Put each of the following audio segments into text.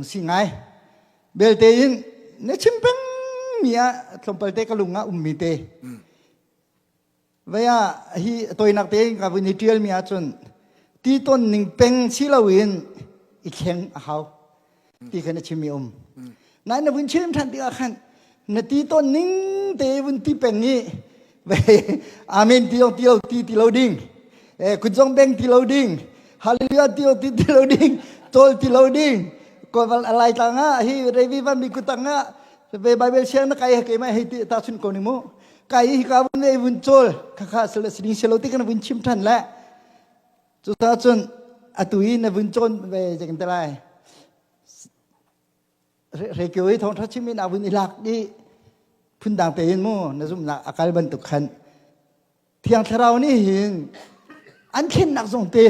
lungsi ngai. Belte in na chim peng mi ah tlawmpal te ka lung ah ummi te. Vei ah hi toinak tein ka vun i ṭial mi ahcun ti ton ning peng si loin i thleng a hau ti kha na chim mi um. Nain na vun chim ṭhan tikah khan na ti ton ning te vun ti peng i vei amen ti ti lo ti ti lo ding eh kut zong beng ti lo ding hallelujah ti lo ti ti lo ding cawl ti lo ding ko lai tlang ah hi revi van mi kutang ah ve bible siang na kai keimah hei ti ta chun ko ni mu kai hi ka vun ei vun cawl khakha sel sining selo ti kan vun chim than le cu ta cun atu i na vun cawn ve jeng te lai re kyo i thong tha chim in a vun i lak di phundang te in mu na zum nak akal bantuk khan Thiang Thlarau nih hin an thlennak zong te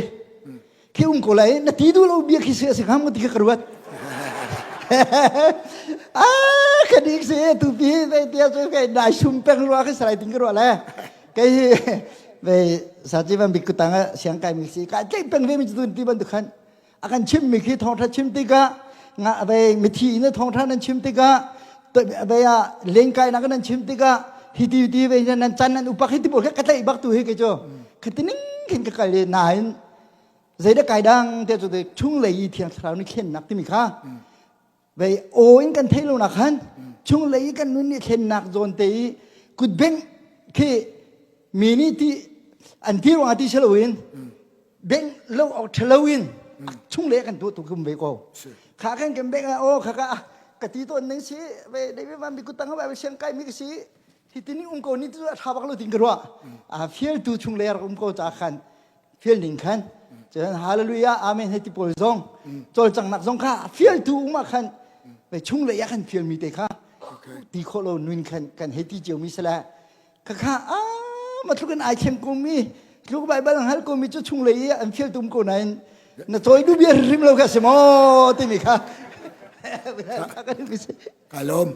khi um ko lai na ti duh lo bia khi si a si hnga maw ti kha ka ruat. ah ka dik si tu pi ve tia cu kai dai sum peng rua khi sarai ting ka ruah le kai hi ve sachi van bik kutang ah siang kai mi si ka tlei peng ve mi tu ti bantuk khan a kan chimmi khi thawngṭha chim tikah nga ve mithi in thawngṭha nan chim tikah ve ah lengkainak nan chim tikah hi ti ti ve nan chan nan upak hi ti pawl ka tlaih bak tu hi ke cu khatining khin ka kal nain zeidah kai dang te cu chung lei i thiang thlarau nih thlennak timi kha ve aw in kan theih lo nak khan chung lei i kan nun nih thlennak zawn te i kut bengh khi mi nih ti an ti ruangah ti si loin bengh lo awk ṭhalo in chung le kan tuah tu kum ve ko kha kan kan bengh ah aw kha ka ka ti tawn ning si ve dei van mi kutang ba siang kai mi ka si hi tini um ko ni tu a tha bak lo tin ka ruah a fial tu chung le rak um ko cha khan fial ning khan cun hallelujah amen hei ti pawl zong cawlcanghnak zong kha fial tu um ah khan ve chung le ya kan fial mi te kha ti khawh lo nun khan kan hei ti cio mi sala Khakha a matluk in ai thleng ko mi tluk Baibal hal ko mi cu chunglei i an fial tum ko nain na cawi duh bia hrim lo kha si maw timi kha ka lawm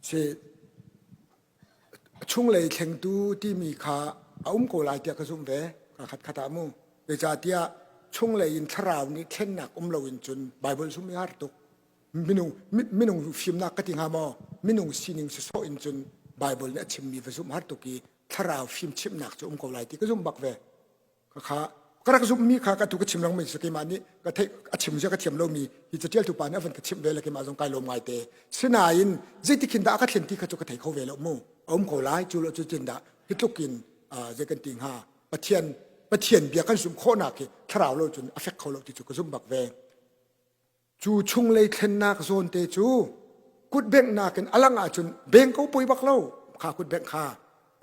si chunglei thlengtu timi kha a um ko lai tiah ka zumh ve ka khat khat ah mu zeicahtiah chunglei in thlarau nih thlennak um lo in cun Bible zumh i har tuk minung minung fimnak ka ti hnga maw minung sining sawsawh in cun Bible nih a chimmi va zumh har tuk i thlarau fim chimhnak cu um ko lai ti ka zumh bak ve kha ka rak zumhmi kha ka tu ka chim lengmang si keimah nih ka theih a chim zia ka thiam lomi hi catial tu pa nih a van ka chimh ve le keimah zong kai lawm ngai te sinain zeiti khin dah ka thlen ti kha cu ka thei kho ve lo mu a um ko lai cu lo cu tin dah hi tluk in zei kan ti hnga Pathian Pathian bia kan zumh khawhnak hi thlarau lo cun a fek kho lo ti cu ka zumh bak ve Cu chunglei thlennak zawn te cu kutbenghnak in a lang ahcun beng ko poi bak lo kha kutbengh kha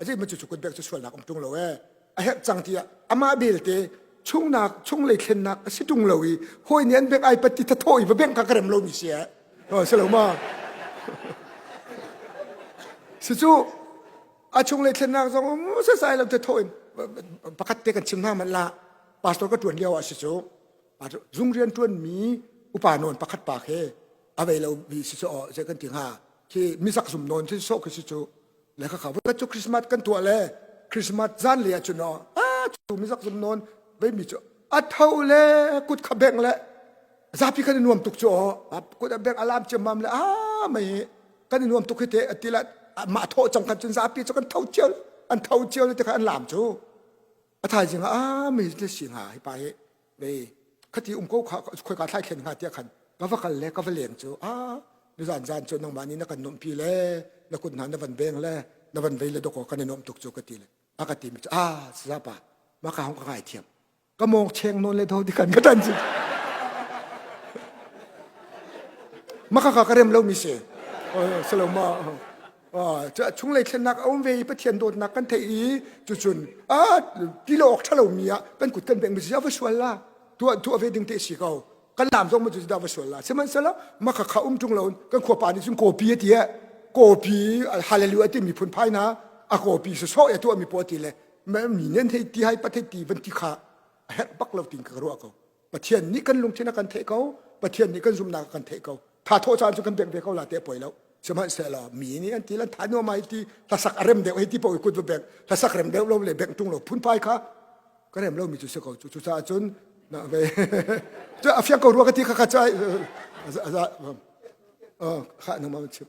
azi ma cu cu kutbengh cu sualnak um tung lo e a herh cang tiah amah belte chungnak chunglei thlennak a si tung lo i hawi nih an bengh ai pat ti thathaw i va bengh kha ka rem lo mi si e si lo ma si cu a chunglei thlennak zong um sasai lo thathaw in pakhat te kan chim hna man la pastor ka tuan lio ah si cu Zung rian ṭuanmi upa nawn pakhat pa khi a vei lo mi si cu zei kan ti hnga khi mizak zum nawn khi sawh khi si cu le kha kha voi cu Christmas kan tuah le Christmas zan le ah cun a cu mizak zum nawn vei mi cu a tho le kut kha bengh le zapi kan i nuam tuk cu kut a bengh alam ciammam le a mei kan i nuam tuk hi te ati la mah thawh cang kan cun zapi cu kan tho cio an tho cio le te kha an lam cu a thaizing ah a mi le si hnga hi pa hi vei khati um ko kha khoi ka thlai thlen hnga tiah khan ka va kal le ka va leng cu a nizan zan cu nangmah nih na kan nuamh pi le na kut hna na van beng le na van vei le doko kan i nuamh tuk cu ka ti le a ka ti mi cu a sazapa ma ka hong ka ngai thiam ka mong cheng non le tho ti kan ka tan cu maka ka ka rem lo mi si salo ma chunglei thlennak a um ve i Pathian dawtnak kan theih i cucun a ti lo awk ṭhalo mi ah kan kut kan bengh mi si a va sual la tuah tuah ve ding te si ko kan lam zong ma cu dah va sual la sihmanhsehlaw maka kha um ṭung lo kan khua pa nih cun kawpi a ti e kawpi hallelujah ti mi phun phai na a kawpi so so ya tuah mi po ti le mi nen thei ti hai pa thei ti van ti kha a herh bak lo tin ka ruah ko Pathian nih kan lungthin a kan theih ko Pathian nih kan zumhnak a kan theih ko tha thawh caan cu kan bek ve ko la te poi lo sihmanhsehlaw mi nih an ti lan tha nuam ai ti hlasak a rem deuh hei ti po i kut va bek hlasak rem deuh lo le bek tung lo phunphai kha ka rem lo mi cu si ko cu cucaah cun Na ve. Cu a fiang ko rua ka ti kha kha cu ai. Kha na ma chim.